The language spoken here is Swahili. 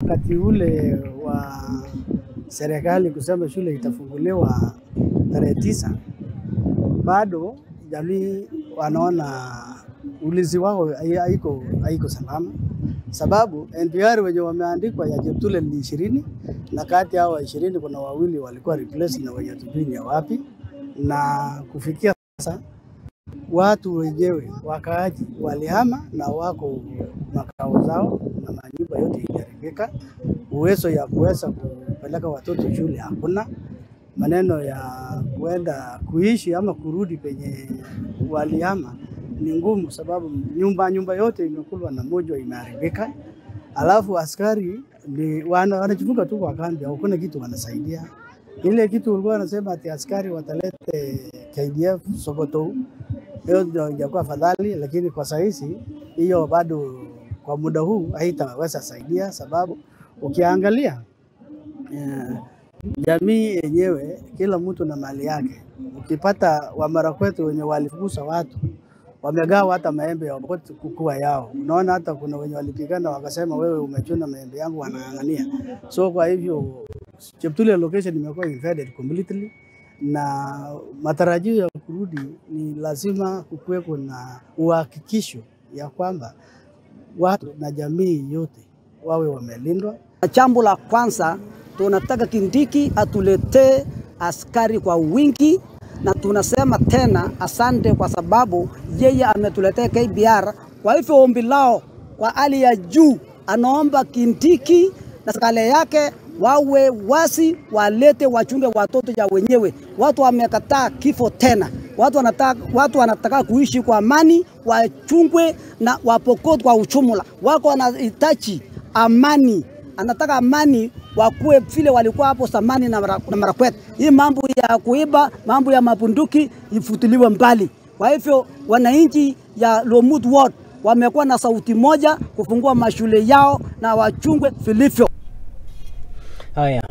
Wakati ule wa serikali kusema shule itafunguliwa tarehe 9, bado jamii wanaona ulinzi wao haiko salama, sababu NPR wenye wameandikwa ya Cheptulel ni 20, na kati hao 20 kuna wawili walikuwa replaced na wenye hatujui ni wapi. Na kufikia sasa watu wenyewe wakaaji walihama na wako makao zao na manyumba yote iliharibika. Uwezo ya kuweza kupeleka watoto shule hakuna. Maneno ya kuenda kuishi ama kurudi penye walihama ni ngumu, sababu nyumba yote imekulwa na mojo, imeharibika. Alafu askari ni wanajifunga tu kwa kambi, hakuna kitu wanasaidia. Ile kitu ulikuwa wanasema ati askari watalete KDF Sokoto, hiyo ndio ingekuwa afadhali, lakini kwa sahizi hiyo bado kwa muda huu haitaweza saidia, sababu ukiangalia jamii yenyewe kila mtu na mali yake. Ukipata wa Marakwet wenye walifukuza watu wamegawa hata maembe ya kukua yao. Unaona hata kuna wenye walipigana wakasema wewe umechuna maembe yangu, wanang'ang'ania. So kwa hivyo Cheptulel location imekuwa invaded completely, na matarajio ya kurudi ni lazima kukuweko na uhakikisho ya kwamba watu na jamii yote wawe wamelindwa. Jambo la kwanza tunataka Kindiki atuletee askari kwa wingi, na tunasema tena asante kwa sababu yeye ametuletea KBR. Kwa hivyo ombi lao kwa hali ya juu, anaomba Kindiki na serikali yake wawe wasi, walete wachunge watoto ya wenyewe. Watu wamekataa kifo tena, watu wanataka kuishi kwa amani, wachungwe na wapokot kwa uchumula. Wako wanahitaji amani, anataka amani wakuwe vile walikuwa hapo zamani na Marakwet. Hii mambo ya kuiba, mambo ya mabunduki ifutiliwe mbali. Kwa hivyo wananchi ya Lomut Ward wamekuwa na sauti moja kufungua mashule yao na wachungwe vilivyo. Haya.